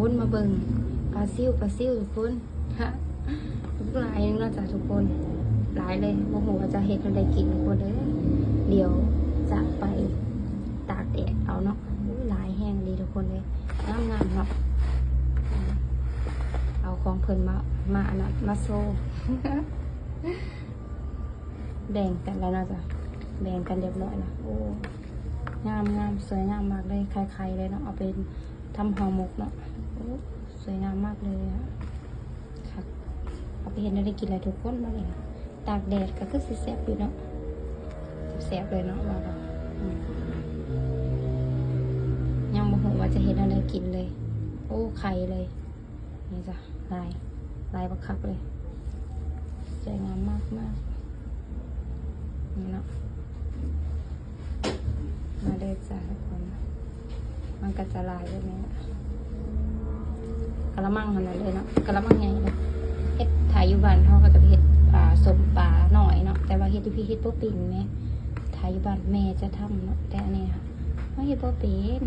ຄົນມາເບິ່ງປາຊິວ ປາຊິວທຸກຄົນ ຫຼາຍເນາະຈ້ະທຸກຄົນ ຫຼາຍເລີຍ ບໍ່ຮູ້ວ່າຈະເຮັດແນວໃດກິນທຸກຄົນເອີຍ ດຽວຈະໄປຕາກແດດເອົາເນາະ. ໂອ້ຍ ຫຼາຍແຮງອີ່ຫຼີທຸກຄົນເອີຍ ງາມໆເນາະ. ເອົາຂອງເພິ່ນມາ ມາອັນນັ້ນ ມາໂຊ ແບ່ງກັນແລ້ວເນາະຈ້ະ ແບ່ງກັນຮຽບຮ້ອຍລະ. ໂອ້ ງາມໆ ສວຍງາມມາກເລີຍ ໄຂ່ໆເລີຍເນາະ ເອົາໄປທຳຫ່ອໝົກເນາະ. ໂອ້ ສວຍງາມມາກເລີຍ ຄັກ ເອົາໄປເຮັດແນວໃດກິນລະທຸກຄົນ ບາດນີ້ນະ ຕາກແດດກໍຄືຊິແຊບຢູ່ເນາະ ແຊບເລີຍເນາະ ວ່າແລ້ວ ອືມ ຍັງບໍ່ຮູ້ວ່າຈະເຮັດແນວໃດກິນເລີຍ. ໂອ້ ໄຂ່ເລີຍ ນີ້ຈ້ະ ຫຼາຍ ຫຼາຍບັກຄັກເລີຍ ສວຍງາມມາກໆ ນີ້ເນາະ. ມາເດີຈ້າທຸກຄົນ ມັນກໍຈະຫຼາຍແບບນີ້ລະ ກະລະມັງຫັ້ນນະເລີຍເນາະ ກະລະມັງໃຫຍ່ເລີຍ. ເຮັດ ຖ້າຢູ່ບ້ານເຮົາກໍຈະເຮັດ ອ່າ ສົ້ມປາໜ້ອຍເນາະ ແຕ່ວ່າເຮັດຢູ່ພີ້ເຮັດບໍ່ເປັນແໝ ຖ້າຢູ່ບ້ານແມ່ຈະທຳເນາະ ແຕ່ອັນນີ້ເຮົາເຮັດບໍ່ເປັນ.